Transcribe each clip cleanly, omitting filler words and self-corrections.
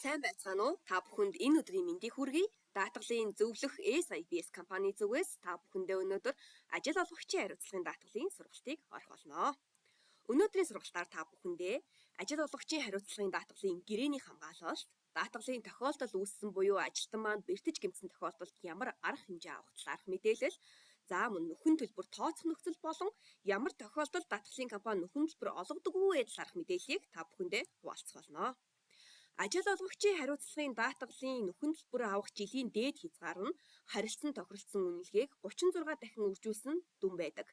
Сайн байцгаана уу? Та бүхэнд энэ өдрийн мэндийг хүргэе. Даатгалын зөвлөх SIBS компани зүгээс та бүхэндээ өнөөдөр ажил олгогчийн хариуцлагын даатгалын сургалтыг орох болно. Өнөөдрийн сургалтаар та бүхэндээ ажил олгогчийн хариуцлагын даатгалын гэрээний хамгаалалт, даатгалын тохиолдол үүссэн буюу ажилтан маань бэртэж гэмтсэн тохиолдолд ямар арга хэмжээ авах талаарх мэдээлэл, за мөн нөхөн төлбөр тооцох нөхцөл болон ямар тохиолдолд даатгалын компани нөхөн төлбөр олгодоггүй вэ талаарх мэдээллийг та бүхэндээ хуваалцах болно. Ажил олгогчийн хариуцлагын даатгалын нөхөн төлбөр авах жилийн дээд хязгаар нь харилцан тохиролцсон үнэлгээг 36 дахин үржүүлсэн дүн байдаг.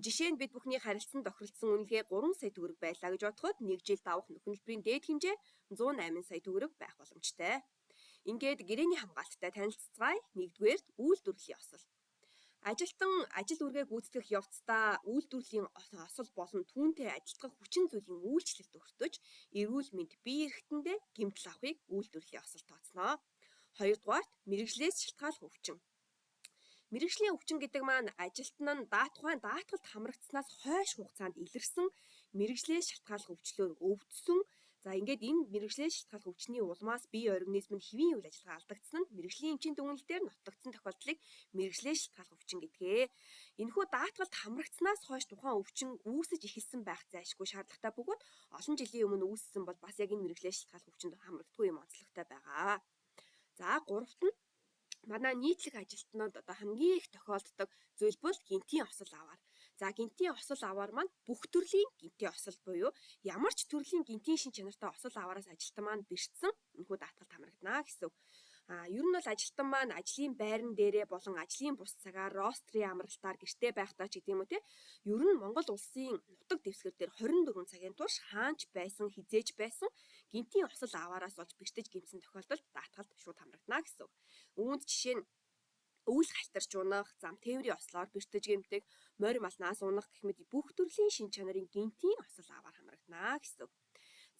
Жишээ нь бид бүхний харилцан тохиролцсон үнэлгээ 3 сая төгрөг байлаа гэж бодоход нэг жилд авах нөхөн төлбөрийн дээд хэмжээ 108 сая төгрөг байх боломжтой. Ингээд гэрээний хамгаалттай танилцацгаая. Нэгдүгээрт үйлдвэрлэлийн осол. Ажилтан ажил үүргээ гүйцэтгэх явцдаа үйлдвэрлэлийн осол болон түүнтэй адилтгах хүчин зүйлийн үйлчлэлд өртөж, эрүүл мэнд бие эрхтэндээ гэмтэл авахыг үйлдвэрлэлийн осол тооцно. Хоёрдугаарт мэргэжлээс шалтгааллах өвчин. Мэргэжлийн өвчин гэдэг маань ажилтан нь тухайн даатгалд хамрагдсанаас хойш хугацаанд илэрсэн мэргэжлээс шалтгааллах өвчлөөр өвдсөн. За ингээд энэ мэргэжлээс шалтгааллах өвчний улмаас бие организм нь хэвийн үйл ажиллагаа алдагдсан нь мэргэжлийн эмчийн дүгнэлтээр нотлогдсон тохиолдлыг мэргэжлээс шалтгааллах өвчин гэдгээ. Энэхүү даатгалд хамрагдсанаас хойш тухайн өвчин үүсэж эхэлсэн байх зайлшгүй шаардлагатай бөгөөд олон жилийн өмнө үүссэн бол бас яг энэ мэргэжлээс шалтгааллах өвчинд хамрагддаггүй юм онцлогтой байгаа. За гуравт нь манай нийтлэг ажилтнууд одоо хамгийн их тохиолддог зүйл бол гэнтийн осол аваар. За гэнтийн осол аваар маань бүх төрлийн гэнтийн осол буюу ямар ч төрлийн гэнтийн шин чанартай осол аваараас ажилтан маань бэртсэн энэхүү даатгалд хамрагдана гэсэн. Ер нь бол ажилтан маань ажлын байран дээрээ болон ажлын бус цагаар рострын амралтаар гэртээ байхдаа ч гэдэг юм уу те. Ер нь Монгол улсын нутаг дэвсгэр дээр 24 цагийн турш хаанч байсан хизээж байсан гэнтийн осол аваараас болж бэртэж гэмтсэн тохиолдолд даатгалд шууд хамрагдана гэсэн. Үүнд жишээ нь өвөл халтарч унах, зам тээврийн ослоор бэртэж гэмтэх, морь малнаас унах гэх мэт бүх төрлийн шин чанарын гэнтийн осол аваар хамрагдана гэсэн.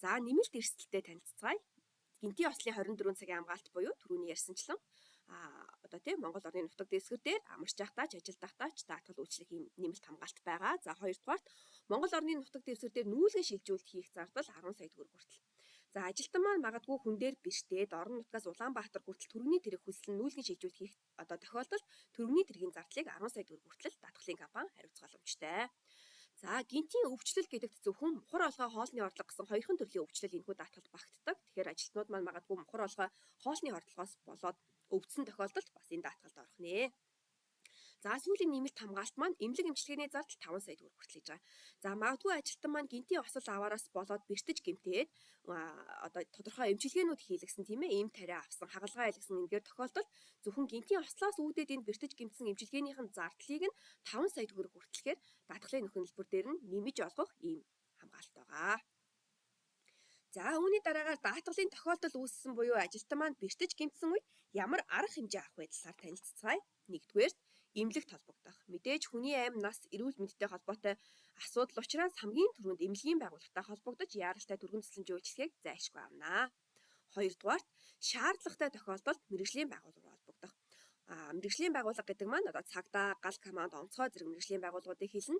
За нэмэлт эрсдэлтэй танилцацгаая. Гэнтийн ослын 24 цагийн хамгаалалт буюу түрүүний ярьсанчлан одоо тийм Монгол орны нутаг дэвсгэр дээр амарч байхдаа ч ажилдахдаа ч даатгал үйлчлэх ийм нэмэлт хамгаалалт байгаа. За хоёрдугаарт Монгол орны нутаг дэвсгэр дээр нүүлгэн шилжүүлэлт хийх зардал 10 сая төгрөг хүртэл. За ажилтан маань магадгүй хүн дээр бэртээд орон нутгаас Улаанбаатар хүртэл түргэний тэрэг хөлсөл нүүлгэн шилжүүлэлт хийх одоо тохиолдолд түргэний тэргийн зардлыг 10 сая төгрөг хүртэл даатгалын компани хариуцах боломжтой. За гэнтийн өвчлөл гэдэгт зөвхөн мухар олгой хоолны орлого гэсэн хоёрхан төрлийн өвчлөл энэхүү даатгалд багтдаг. Тэгэхээр ажилтнууд маань магадгүй мухар олгой хоолны орлогоос болоод өвдсөн тохиолдолд бас энэ даатгалд орох нэ. За сүүлийн нэмэлт хамгаалалт маань эмнэлэг эмчилгээний зардал 5 сая төгрөг хүртэл гэж байгаа. За магадгүй ажилтан маань гэнтийн осол аваараас болоод бэртэж гэмтээд одоо тодорхой эмчилгээнүүд хийлгэсэн тийм ээ, эм тариа авсан, хагалгаа хийлгэсэн энэгээр тохиолдолд зөвхөн гэнтийн ослоос үүдээд энэ бэртэж гэмтсэн эмчилгээнийх нь зардлыг нь 5 сая төгрөг хүртэлхээр даатгалын нөхөн төлбөр дээр нь нэмэж олгох ийм хамгаалалт байгаа. За үүний дараагаар даатгалын тохиолдол үүссэн буюу ажилтан маань бэртэж гэмтсэн үед ямар арга хэмжээ авах вэ талаар танилцацгаая. Нэгдүгээрт эмнэлэгт холбогдох. Мэдээж хүний амь нас эрүүл мэндтэй холбоотой асуудал учраас хамгийн түрүүнд эмнэлгийн байгууллагатай холбогдож яаралтай түргэн тусламжийн үйлчилгээг зайлшгүй авна. Хоёрдугаарт шаардлагатай тохиолдолд мэргэжлийн байгууллага руу холбогдох. Мэргэжлийн байгууллага гэдэг маань одоо цагдаа, гал команд, онцгой зэрэг мэргэжлийн байгууллагуудыг хэлнэ.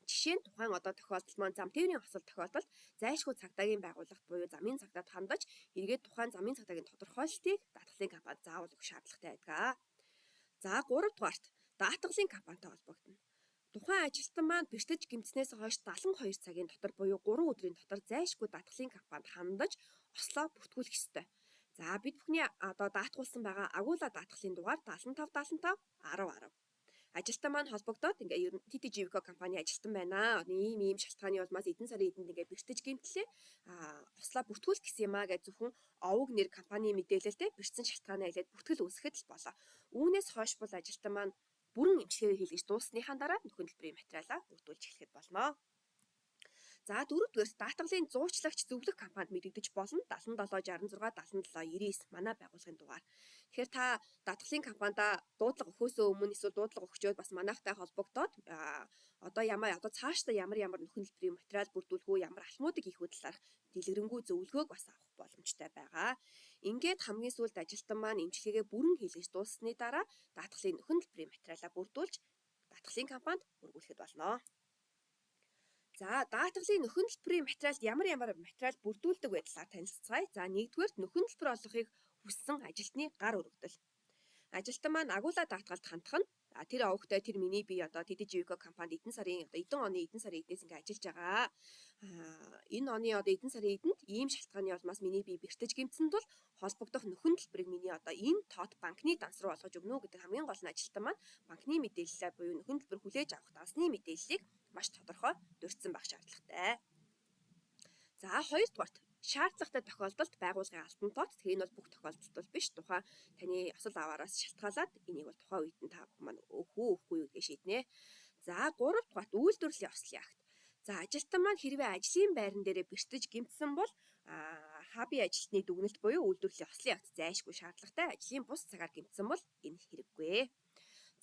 Жишээ нь тухайн одоо тохиолдол маань зам тээврийн осол тохиолдолд зайлшгүй цагдаагийн байгууллагт буюу замын цагдаад хандаж эргээд тухайн замын цагдаагийн тодорхойлолтыг даатгалын компанид заавал өгөх шаардлагатай байдаг. За гуравдугаарт даатгалын компанитай холбогдоно. Тухайн ажилтан маань бэртэж гэмтснээс хойш 72 цагийн дотор буюу 3 өдрийн дотор зайлшгүй даатгалын компанид хандаж ослоо бүртгүүлэх ёстой. За бид бүхний одоо даатгуулсан байгаа агуулаа даатгалын дугаар 75 75 10 10. Ажилтан маань холбогдоод ингээ ер нь TTGVCO компани ажилтан байна. Ийм ийм шалтгааны улмаас эдэн сарын эдэнд ингээ бэртэж гэмтлээ. Ослоо бүртгүүлэх гэсэн юм аа гэж зөвхөн овог нэр компани мэдээлэлтэй бэртсэн шалтгаанаа хэлээд бүртгэл үүсгэхэд л болоо. Үүнээс хойш бол ажилтан маань бүрэн эмчилгээгээ хийлгэж дууссаныхаа дараа нөхөн төлбөрийн материалаа бүрдүүлж эхлэхэд болно. За дөрөвдүгээр даатгалын зуучлагч зөвлөх компанид мэдэгдэж болно. 77 66 77 99 манай байгууллагын дугаар. Тэгэхээр та даатгалын компанида дуудлага өгөхөөсөө өмнө эсвэл дуудлага өгчөөд бас манайхтай холбогдоод одоо ямар одоо цаашдаа ямар ямар нөхөн төлбөрийн материал бүрдүүлэх үү, ямар алхмуудыг хийх үү талаарх дэлгэрэнгүй зөвлөгөөг бас авах боломжтой байгаа. Ингээд хамгийн сүүлд ажилтан маань эмчилгээгээ бүрэн хийлгэж дууссаны дараа даатгалын нөхөн төлбөрийн материалаа бүрдүүлж даатгалын компанид өргүүлэхэд болно. За, даатгалын нөхөн төлбөрийн материалд ямар ямар материал бүрдүүлдэг вэ талаар танилцацгаая. За, нэгдүгээрт нөхөн төлбөр олгохыг хүссэн ажилтны гар өргөдөл. Ажилтан маань агуулаа даатгалд хандах нь тэр овогтой тэр миний би одоо TDGVCO компанид эдэн сарын одоо эдэн оны эдэн сарын эднээс ингээ ажиллаж байгаа. Энэ оны одоо эдэн сарын эдэнд ийм шалтгааны улмаас миний бие бэртэж гэмтсэн тул холбогдох нөхөн төлбөрийг миний одоо энэ тот банкны данс руу олгож өгнө гэдэг хамгийн гол нь ажилтан маань банкны мэдээллээ буюу нөхөн төлбөр хүлээж авах дансны мэдээллийг маш тодорхой дурдсан байх шаардлагатай. За, хоёрдугаарт шаардлагатай тохиолдолд байгууллагын албан тооц. Тэгэхээр энэ бол бүх тохиолдолд бол биш. Тухайн таны осол аваараас шалтгаалаад энийг бол тухайн үед нь та бүхэн маань өгөх үү, өгөхгүй юу гэдгийг шийднэ. За, гуравдугаарт үйлдвэрлэлийн ослын акт. За, ажилтан маань хэрвээ ажлын байран дээрээ бэртэж гэмтсэн бол хабын ажилтны дүгнэлт буюу үйлдвэрлэлийн ослын акт зайлшгүй шаардлагатай. Ажлын бус цагаар гэмтсэн бол энэ хэрэггүй.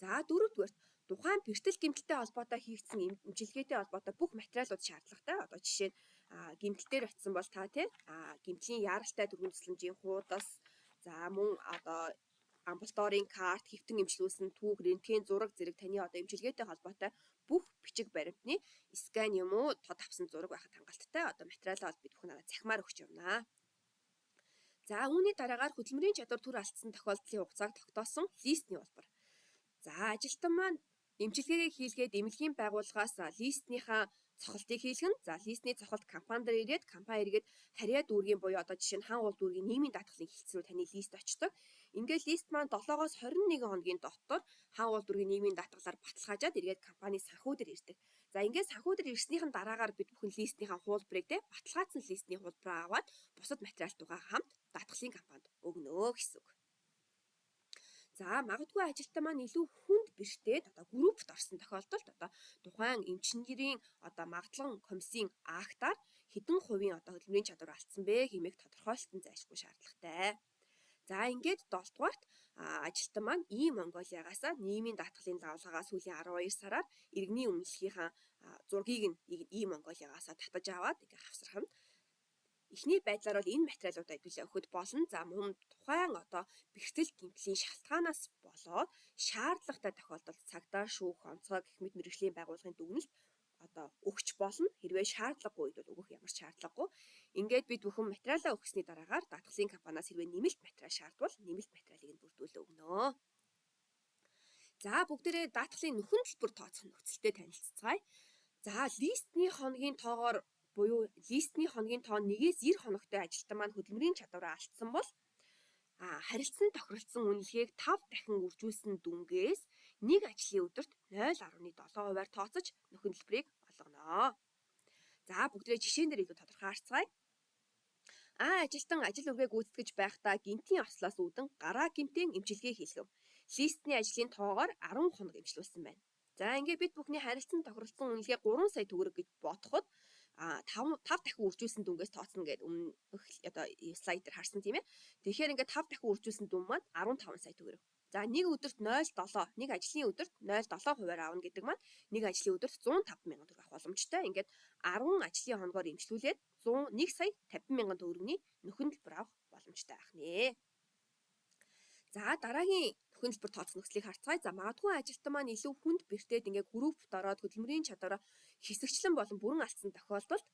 За, дөрөвдүгээрт тухайн бэртэл гэмтэлтэй холбоотой хийгдсэн эмчилгээтэй холбоотой бүх материалууд шаардлагатай. Одоо жишээ нь гэмтэл дээр очисон бол та тий гэмтлийн яаралтай дөрвөн тусламжийн хуудас, за мөн одоо амбулаторийн карт, хэвтэн эмчлүүлсэн түүх, рентген зураг зэрэг таны одоо эмчилгээтэй холбоотой бүх бичиг баримтны скан юм уу тод авсан зураг байхад хангалттай. Одоо материалаа бол бид бүхэн цахимаар өгч явна. За, үүний дараагаар хөдөлмөрийн чадвар түр алдсан тохиолдлын хугацааг тогтоосон листний улбар. За, ажилтан маань эмчилгээгээ хийлгээд эмнэлгийн байгууллагаас листнийхаа цохилтыг хийлгэнэ. За, листний цохилт компани дээр ирээд, компани эргээд харьяа дүүргийн буюу одоо жишээ нь хан уул дүүргийн нийгмийн даатгалын хэлтс рүү таны лист очдог. Ингээд лист маань 7-оос 21 хоногийн дотор хан уул дүүргийн нийгмийн даатгалаар баталгаажаад эргээд компани санхүү дээр ирдэг. За, ингээд санхүү дээр ирснийхэн дараагаар бид бүхэн листнийхаа хуулбарыг те баталгаажсан листний хуулбараа аваад бусад материалтайгаа хамт даатгалын компанид өгнө гэсэн үг. За, магадгүй ажилтан маань илүү хүнд бэртээд одоо группт орсон тохиолдолд одоо тухайн эмчнэрийн одоо магадлан комиссийн актаар хэдэн хувийн одоо хөдөлмөрийн чадвар алдсан бэ хэмээх тодорхойлолт нь зайлшгүй шаардлагатай. За, ингээд 7 дугаарт ажилтан маань ийм Монголиагаас нийгмийн даатгалын давалгаагаа сүүлийн 12 сараар иргэний өмнөлгийнхаа зургийг нь ийм Монголиагаас татаж аваад ингээ хавсрах нь. Эхний байдлаар бол энэ материалуудаа хэдүүлээ өгөхөд болно. За, мөн тухайн одоо бэртэл гэмтлийн шалтгаанаас болоод шаардлагатай тохиолдолд цагдаа, шүүх, онцгой гэх мэт мэргэжлийн байгууллагын дүгнэлт одоо өгч болно. Хэрвээ шаардлагагүй үед бол өгөх ямар ч шаардлагагүй. Ингээд бид бүхэн материалаа өгсөний дараагаар даатгалын компаниас хэрвээ нэмэлт материал шаардвал нэмэлт материалыг нь бүрдүүлээ өгнө. За, бүгдээрээ даатгалын нөхөн төлбөр тооцох нөхцөлтэй танилцацгаая. За, листний хоногийн тоогоор буюу листний хоногийн тоо 1-ээс 90 хоногтой ажилтан маань хөдөлмөрийн чадвараа алдсан бол харилцан тохиролцсон үнэлгээг 5 дахин үржүүлсэн дүнгээс нэг ажлын өдөрт 0.7%-аар тооцож нөхөн төлбөрийг олгоно. За, бүгдээ жишээн дээр илүү тодорхой харцгаая. Ажилтан ажил үргээ гүйцэтгэж байхдаа гинтийн ослоос үүдэн гараа гэмтэн эмчилгээ хийлгэв. Листний ажлын тоогоор 10 хоног эмчлүүлсэн байна. За, ингээд бид бүхний харилцан тохиролцсон үнэлгээ 3 сая төгрөг гэж бодоход 5 5 дахин үржүүлсэн дүнгээс тооцно гэдээ өмнөх одоо слайд дээр харсан, тийм ээ. Тэгэхээр ингээд 5 дахин үржүүлсэн дүн маань 15 сая төгрөг. За, нэг өдөрт 0.7, нэг ажлын өдөрт 0.7 хувиар авна гэдэг маань нэг ажлын өдөрт 105 мянган төгрөг авах боломжтой. Ингээд 10 ажлын хоногоор эмчлүүлээд 101 сая 50 мянган төгрөгийн нөхөн төлбөр авах боломжтой байх нэ. За, дараагийн нөхөн төлбөр тооцох нөхцөлийг харцгаая. За, магадгүй ажилтан маань илүү хүнд бэртээд ингээ группт ороод хөдөлмөрийн чадвараа хэсэгчлэн болон бүрэн алдсан тохиолдолд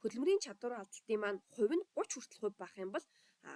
хөдөлмөрийн чадвар алдалтын маань хувь нь 30 хүртэл хувь байх юм бол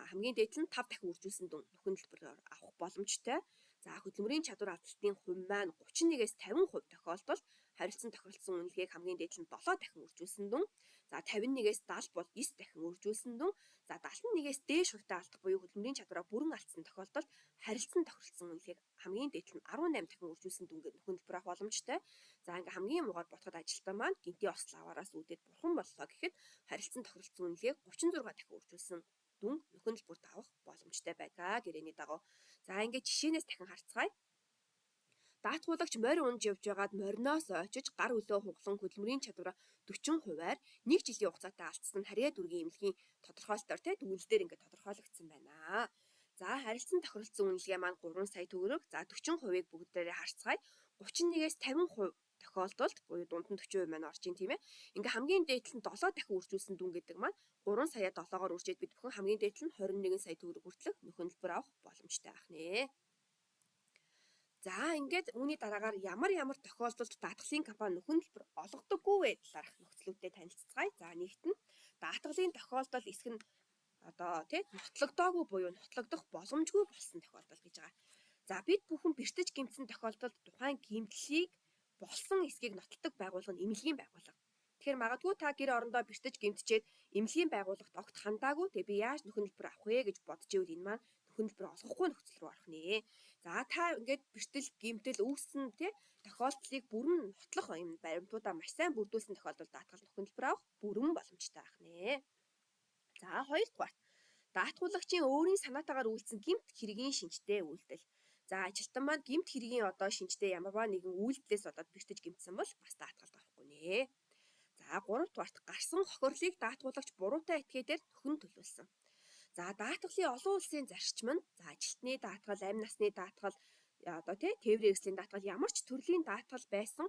хамгийн дээд нь 5 дахин үржүүлсэн дүн нөхөн төлбөрөөр авах боломжтой. За, хөдөлмөрийн чадвар алдалтын хувь маань 31-ээс 50% тохиолдолд харилцан тохиролцсон үнэлгээг хамгийн дээд нь 7 дахин үржүүлсэн дүн. За, 51-ээс 70 бол 9 дахин үржүүлсэн дүн. За, 71-ээс дээш хувьтай алдах буюу хөдөлмөрийн чадвараа бүрэн алдсан тохиолдолд харилцан тохиролцсон үнэлгээг хамгийн дээд нь 18 дахин үржүүлсэн дүнгээр нөхөн төлбөр авах боломжтой. За, ингээ хамгийн муугаар ботход ажилтан маань гинтийн осол аваараас үүдээд бурхан боллоо гэхэд харилцан тохиролцсон үнэлгээг 36 дахин үржүүлсэн дүн нөхөн төлбөрт авах боломжтой байдаг гэрээний дагуу. За, ингээд жишээнээс дахин харцгаая. Даатгуулагч морь унж явж байгаад мориноос очиж гар өглөө хуглан хөдөлмөрийн чадвараа 40%-аар 1 жилийн хугацаатай алдсан нь харьяа дүүргийн эмнэлгийн тодорхойлолтоор те дүгнэлтээр дээр ингээд тодорхойлогдсон байна. За, харилцан тохиролцсон үнэлгээ маань 3 сая төгрөг. За, 40%-ыг бүгдээрээ харцгаая. 31-ээс 50% тохиолдолд буюу дунд нь 40% маань орж ийн, тийм ээ. Ингээ хамгийн дээд нь 7 дахин үржүүлсэн дүн гэдэг маань 3 саяа 7-оор үржээд бид бүхэн хамгийн дээд нь 21 сая төгрөг хүртэлх нөхөн төлбөр авах боломжтой байх нэ. За, ингээд үүний дараагаар ямар ямар тохиолдолд даатгалын компани нөхөн төлбөр олгодоггүй вэ талаарх нөхцлүүдтэй танилцацгаая. За, нэгт нь даатгалын тохиолдол эсэх нь одоо тий нотлогдоогүй буюу нотлогдох боломжгүй болсон тохиолдол гэж байгаа. За, бид бүхэн бэртэж гэмтсэн тохиолдолд тухайн гэмтлийг болсон эсэхийг нотолдог байгууллага нь эмнэлгийн байгууллага. Тэгэхээр магадгүй та гэр орондоо бэртэж гэмтчээд эмнэлгийн байгууллагт огт хандаагүй. Тэгээ би яаж нөхөн төлбөр авах вэ гэж бодож ивэл энэ маань нөхөн төлбөр олгохгүй нөхцөл рүү орох нэ. За, та ингээд бэртэл гэмтэл үүссэн тий тохиолдлыг бүрэн нотлох юм баримтуудаа маш сайн бүрдүүлсэн тохиолдолд даатгал нөхөн төлбөр авах бүрэн боломжтой байх нэ. За, хоёрдугаарт даатгуулагчийн өөрийн санаатаагаар үйлдсэн гэмт хэргийн шинжтэй үйлдэл. За, ажилтан маань гэмт хэргийн одоо шинжтэй ямарваа нэгэн үйлдэлээс болоод бэртэж гэмтсэн бол бас даатгалд орохгүй нэ. За, гуравдугаарт гарсан хохирлыг даатгуулагч буруутай этгээдээр нөхөн төлүүлсэн. За, даатгалын олон улсын зарчим нь, за, ажилтны даатгал, амь насны даатгал, одоо тий тээврийн хэрэгслийн даатгал, ямар ч төрлийн даатгал байсан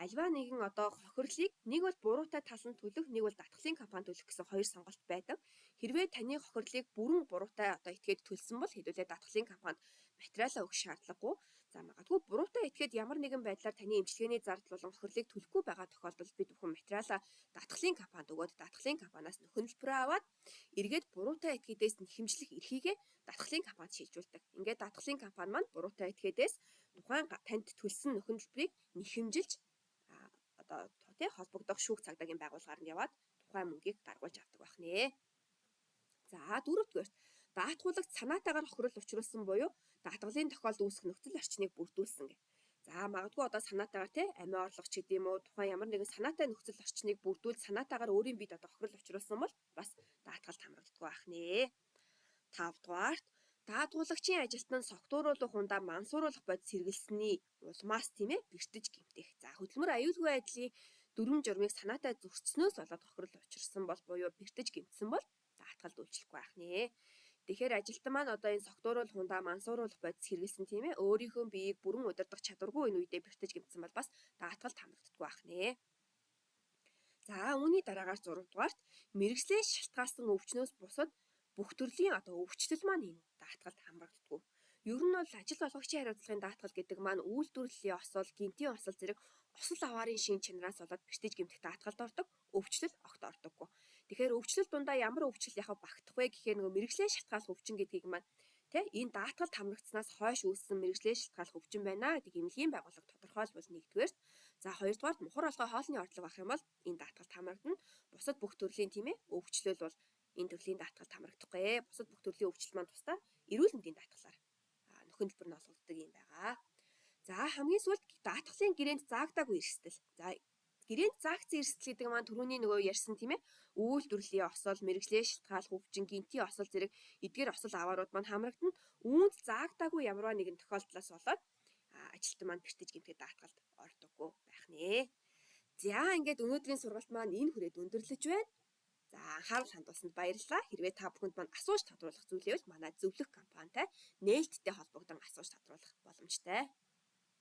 аливаа нэгэн одоо хохирлыг нэг бол буруутай тал нь төлөх, нэг бол даатгалын компани төлөх гэсэн хоёр сонголт байдаг. Хэрвээ таны хохирлыг бүрэн буруутай одоо этгээд төлсөн бол хэдүүлээ даатгалын компанид материалаа өгөх шаардлагагүй. За, магадгүй буруутай этгээд ямар нэгэн байдлаар таны эмчилгээний зардал болон хохирлыг төлөхгүй байгаа тохиолдолд бид бүхэн материалаа даатгалын компанид өгөөд даатгалын компаниас нөхөн төлбөрөө аваад эргээд буруутай этгээдээс нь хэмжлэх эрхийгээ даатгалын компанид шилжүүлдэг. Ингээд даатгалын компани маань буруутай этгээдээс тухайн танд төлсөн нөхөн төлбөрийг нэхэмжилж одоо тий холбогдох шүүх цагдаагийн байгууллагаар нь яваад тухайн мөнгийг гаргуулж авдаг байх нэ. За, дөрөвдүгээрт даатгуулагч санаатаагаар хохирол учруулсан буюу даатгалын тохиолдол үүсэх нөхцөл орчныг бүрдүүлсэн гэх. За, магадгүй одоо санаатаагаар тий амиа орлох ч гэдэм үү, тухайн ямар нэгэн санаатай нөхцөл орчныг бүрдүүл санаатаагаар өөрийн биед одоо хохирол учруулсан бол бас даатгалд хамрагддаг байх нэ. Тавдугаарт даатгуулагчийн ажилтан нь согтууруулах хундаа мансууруулах бодис хэрэглэсний улмаас тийм бэртэж гэмтэх. За, хөдөлмөр аюулгүй байдлын дүрэм журмыг санаатай зөрчснөөс болоод хохирол учирсан бол буюу бэртэж гэмтсэн бол даатгалд үйлчлэхгүй байх нэ. Тэгэхээр ажилтан маань одоо энэ согтууруулах хундаа мансууруулах бодис хэрэглэсэн тийм өөрийнхөө биеийг бүрэн удирдах чадваргүй энэ үедээ бэртэж гэмтсэн бол бас даатгалд хамрагддаггүй байх нэ. За, үүний дараагаар 6 дугаарт мэргэжлээс шалтгаалсан өвчнөөс бусад бүх төрлийн одоо өвчлөл маань энэ даатгалд хамрагддаггүй. Ер нь бол ажил олгогчийн хариуцлагын даатгал гэдэг маань үйлдвэрлэлийн осол, гэнтийн осол зэрэг осол аваарын шин чанараас болоод бэртэж гэмтэх даатгалд ордог, өвчлөл огт ордоггүй. Тэгэхээр өвчлөл дундаа ямар өвчлөл яхав багтах вэ гэхээр нөгөө мэргэжлээ шалтгааллах өвчин гэдгийг маань тэ энэ даатгалд хамрагдсанаас хойш үүссэн мэргэжлээ шалтгааллах өвчин байна гэдэг эмнэлгийн байгууллага тодорхойлбол нэгдүгээрт, за, хоёрдугаарт мухар олгой хоолны орлого авах юм бол энэ даатгалд хамрагдана. Бусад бүх төрлийн тийм өвчлөл бол энэ төрлийн даатгалд хамрагдахгүй. Бусад бүх төрлийн өвчлөл маань тусдаа эрүүл мэндийн даатгалаар нөхөн төлбөр нь олгогддог юм байгаа. За, хамгийн сүүлд даатгалын гэрээнд заагдаагүй эрсдэл. За, гэрээнд заагдсан эрсдэл гэдэг маань түрүүний нөгөө ярьсан тийм үйлдвэрлэлийн осол, мэргэжлээ шалтгааллах өвчин, гэнтийн осол зэрэг эдгээр осол аваарууд маань хамрагдана. Үүнд заагдаагүй ямарваа нэгэн тохиолдлоос болоод ажилтан маань бэртэж гэмтэх даатгалд ордоггүй байх нэ. За, ингээд өнөөдрийн сургалт маань энэ хүрээд өндөрлөж байна. За, анхаарал хандуулсанд баярлалаа. Хэрвээ та бүхэнд маань асууж тодруулах зүйл байвал манай зөвлөх компанитай нээлттэй холбогдон асууж тодруулах боломжтой.